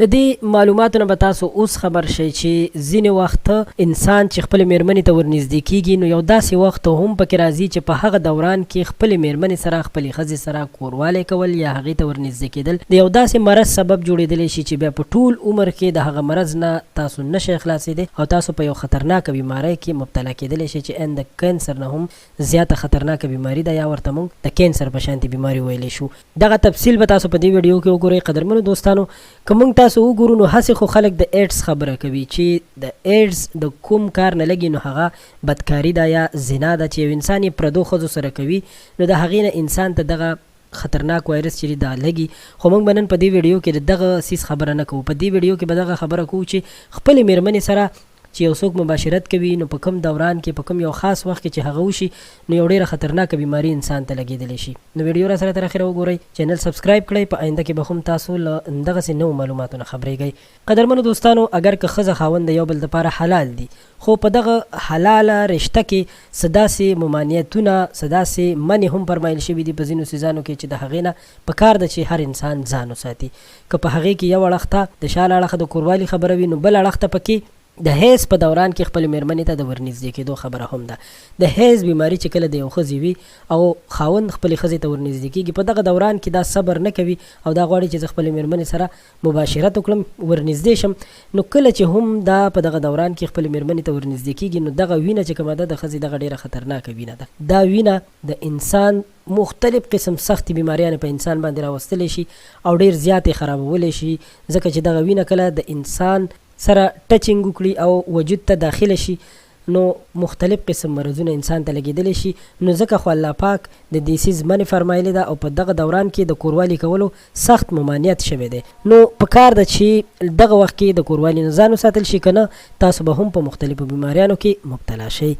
د دې معلوماتو نه به تاسو اوس خبر شئ چې ځینې وخت انسان چې خپلې مېرمنې ته ورنږدې کېږي نو یو داسې وخت هم پکې راځي چې په هغه دوران کې خپلې مېرمنې سره، خپلې ښځې سره کوروالی کول یا هغې ته ورنږدې کېدل د یو داسې مرض سبب جوړېدلی شي چې بیا په ټول عمر کې د هغه مرض نه تاسو نه شئ خلاصېدی او تاسو په یو خطرناکه بیمارۍ کې مبتلا کېدلی شئ چې ان د کینسر نه هم زیاته خطرناکه بیماري ده یا ورته موږ د کینسر په شانتې بیماري ویلی شو. دغه تفصیل به تاسو په دې ویډیو کې وګورئ. قدرمنو دوستانو که موږ تاسو وګورو نو هسې خو خلک د ایډز خبره کوي چې د ایډز د کوم کار نه لګي نو هغه بدکاري ده یا زنا ده چې یو انسان یې پردو ښځو سره کوي نو د هغې نه انسان ته دغه خطرناک وایرس چې دی دا لګي. خو موږ به نن په دې ویډیو کې د دغه څیز خبره نه کوو. په دې ویډیو کې به دغه خبره کوو چې خپلې میرمنې سره چې یو څوک مباشرت کوي نو په کوم دوران کې په کوم یو خاص وخت کې چې هغه وشي نو یو ډیره خطرناکه بیماري انسان ته لګیدلی شي. نو ویډیو راسره تر اخره وګورئ، چینل سبسکرایب کړئ، په آینده کې به هم تاسو له دغسې نوو معلوماتو نه خبریږئ. قدرمنو دوستانو اګر که ښځه خاوند د یو بل دپاره حلال دي خو په دغه حلاله رشته کې څه داسې ممانعتونه څه داسې منع هم فرمایل شوي دي په ځینو څیزانو کې چې د هغې نه په کار ده چې هر انسان ځان وساتي. که په هغې کې یو اړخ ته د شا له اړخه د کوروالي خبره وي نو بل اړخ ته پکې د حیض په دوران کې خپلې مېرمنې ته د ورنږدې کېدو خبره هم ده. د حیض بیماري چې کله د یو ښځې وي او خاوند خپلې ښځې ته ورنږدې کېږي په دغه دوران کې دا صبر نه کوي او دا غواړي چې زه خپلې مېرمنې سره مباشرت وکړم ورنږدې شم نو کله چې هم دا په دغه دوران کې خپلې مېرمنې ته ورنږدې کېږي نو دغه وینه چې کومه ده د ښځې دغه ډېره خطرناکه وینه ده. دا وینه د انسان مختلف قسم سختې بیماریانې په انسان باندې راوستلی شي او ډېر زیات یې خرابولی شي ځکه چې دغه وینه کله د انسان سره ټچنګ وکړي او وجود ته داخله شي نو مختلف قسم مرضونه انسان ته لګیدلی شي نو ځکه خو الله پاک د دې څیز منع فرمایلې ده او په دغه دوران کې د کوروالي کولو سخت ممانعت شوی دی نو پکار ده چې دغه وخت کې د کوروالي نه ځان وساتل شي که نه تاسو به هم په مختلفو بیماریانو کې مبتلا شئ.